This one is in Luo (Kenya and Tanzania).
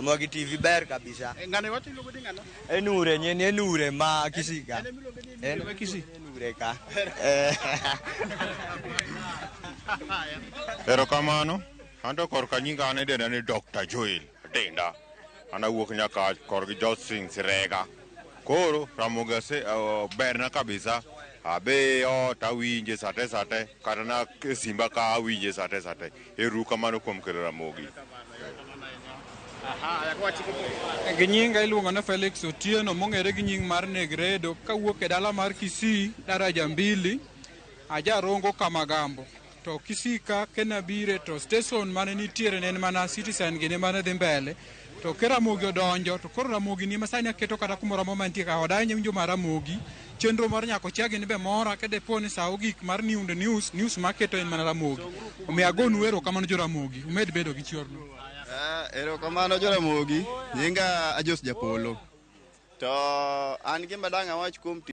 Ramogi TV ber kabisa. Eh, Ng'ano iwacho iluongo ni ng'ano? Enure nyeni enure ma Kisii ka. En emiluonge ni Enure ma Kisii. Enure ka. Eh. Erokamano. Anto korka nyinga an idenda ni Dr. Joel Adenda. An awuok nyaka korgi Josing Sirega. Koro Ramogi ase uh, berna kabisa. Abe ot awinje sate sate kata na e simba ka awinje sate sate. Ero kamano kuom kelo Ramogi. Gi nyinga iluongo ni Felix Otieno mong'ere gi nying mar Negredo kawuok e dala mar Kisii, daraja mbili, ajarongo Kamagambo. To Kisii ka kenabire to station mane nitiere ne en mana Citizen gini mane dhi mbele. To ke Ramogi odonjo to koro Ramogi ni masani aketo kata kumoro amora mantie ka oda ahinya winjo mar Ramogi. Chenro mar Nyakochia gini be mora ka depo ni sa ogik mar New News, news maketo en mana Ramogi. Omiyo agonu erokamano jo Ramogi, umed bedo gi chiorno. Ah, erokamano Joramogi, nyinga Ajos Japolo. To an gima dang' awach kuom